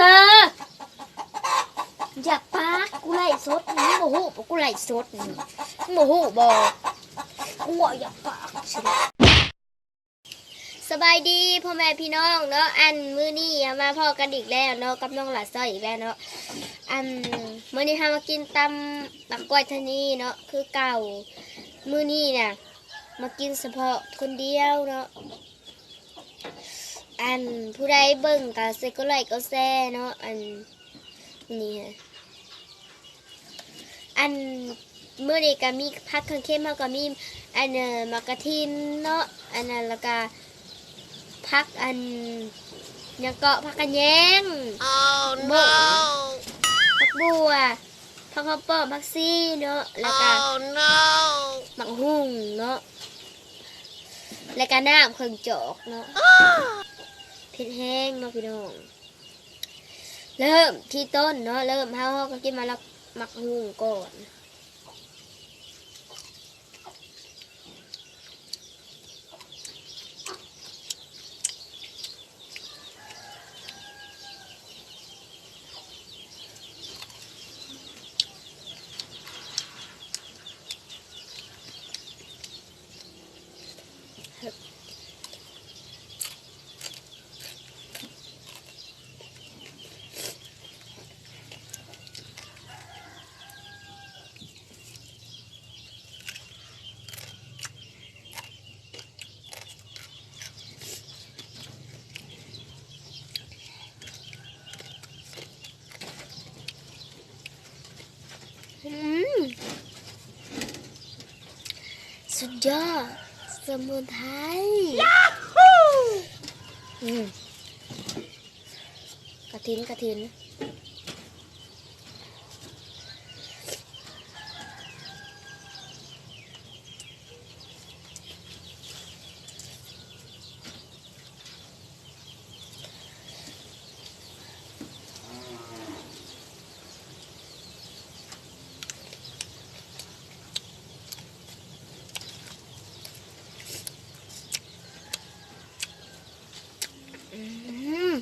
ເອີ ຢ່າປາກ ກູໄລຟ໌ສົດນີ້ ມຶງບໍ່ຮູ້ບໍ່ ກູໄລຟ໌ສົດນີ້ ມຶງບໍ່ຮູ້ບໍ່ ກູວ່າຢ່າປາກຊິ. ສະບາຍດີພໍ່ແມ່ພີ່ນ້ອງເນາະ ອັນ ມື້ນີ້ເຮົາມາພໍ້ກັນອີກແລ້ວເນາະ ກັບນ້ອງຫຼ້າຊອຍອີກແລ້ວເນາະ ອັນ ມື້ນີ້ເຮົາມາກິນຕຳໝາກກ້ວຍທະນີເນາະ ຄືເກົ່າ ມື້ນີ້ນະ ມາກິນສະເພາະຄົນດຽວເນາະ. ອັນ ຜູ້ໃດເບິ່ງກໍຊ່ວຍກົດໄລກົດແຊເນາະ ອັນ ນີ້ ອັນ ມື້ນີ້ກໍມີຜັກເຄື່ອງເຄັມ ເຮົາກໍມີ ອັນ ໝາກກະທິນເນາະ ອັນນັ້ນ ແລ້ວກໍຜັກ ອັນ ຫຍັງເກາະ ຜັກຂະແຍງ ໂອ້ໂນ ໝົກ ຜັກບົ່ວ ຜັກຫອມປ້ອມ ຜັກຊີເນາະ ແລ້ວກໍ ໂອ້ໂນ ໝາກຫຸ່ງເນາະ ແລ້ວກໍນ້ຳເຄິ່ງຈອກເນາະ ເຜັດແຮງເນາະພີ່ນ້ອງ. ເລີ່ມທີ່ຕົ້ນເນາະ ເລີ່ມເຮົາ ເຮົາກໍກິນໝາກ ໝາກຫຸ່ງກ່ອນ. ອືມ ສຸດຍອດ ສະໝຸນໄພ ຍາຫູ ອືມ ກະຖິນ ກະຖິນ. ອືມ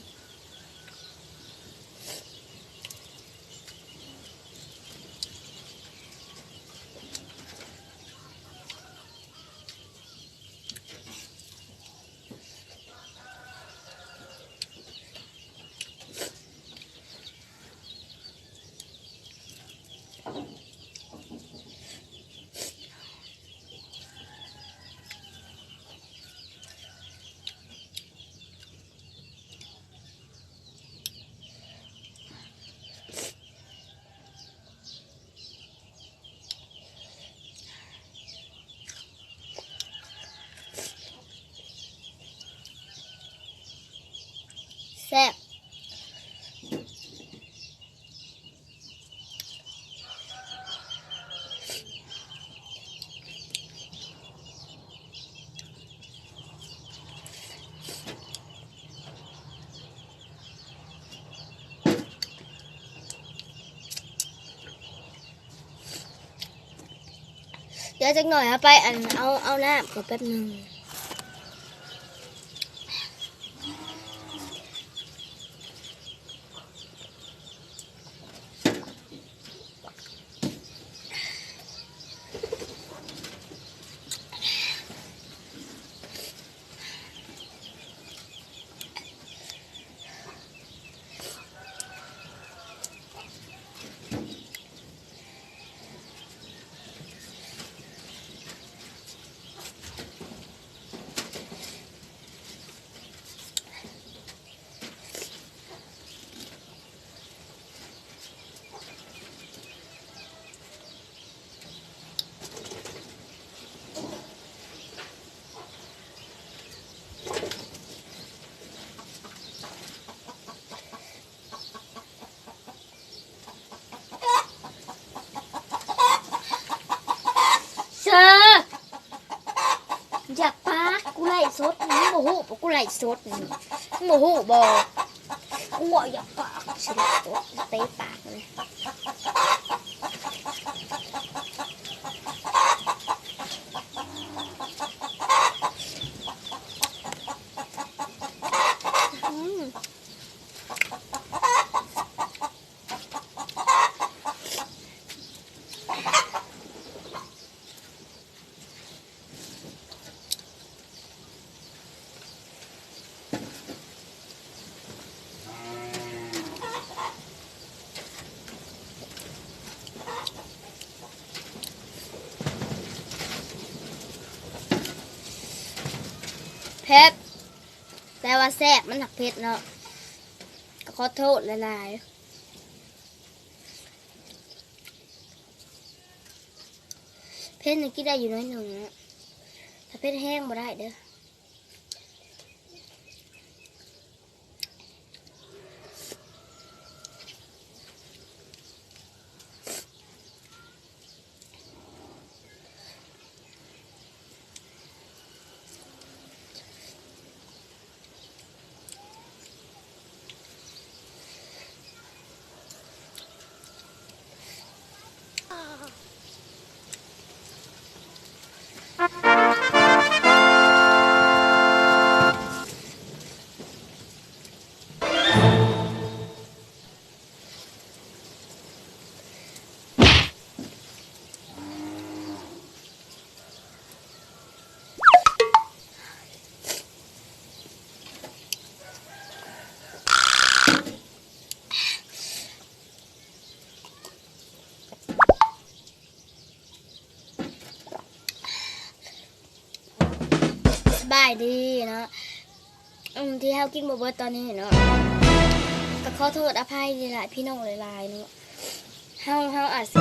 ແຊບ. ດຽວຈັກໜ້ອຍເຮົາໄປ ອັນ ເອົາ ເອົານ້ຳກ່ອນແປັບໜຶ່ງ. ເຊີ ຢ່າປາກ ກູໄລຟ໌ສົດນີ້ ມຶງບໍ່ຮູ້ບໍ່ ກູໄລຟ໌ສົດນີ້ ມຶງບໍ່ຮູ້ບໍ່ ກູວ່າຢ່າປາກ ຊິໄລຟ໌ສົດ ເຕະປາກເລີຍ. ອືມ. ເຜັດ ແຕ່ວ່າແຊບ ມັນຫາກເຜັດເນາະ ກໍຂໍໂທດຫຼາຍໆ. ເຜັດນີ້ກິນໄດ້ຢູ່ໜ້ອຍໜຶ່ງເນາະ ຖ້າເຜັດແຮງບໍ່ໄດ້ເດີ້. ສະບາຍດີເນາະ ອືມ ທີ່ເຮົາກິນບໍ່ເບິດຕອນນີ້ເນາະ ກໍຂໍໂທດອະໄພຫຼາຍໆ ພີ່ນ້ອງຫຼາຍໆເນາະ ເຮົາ ເຮົາອາດຊິ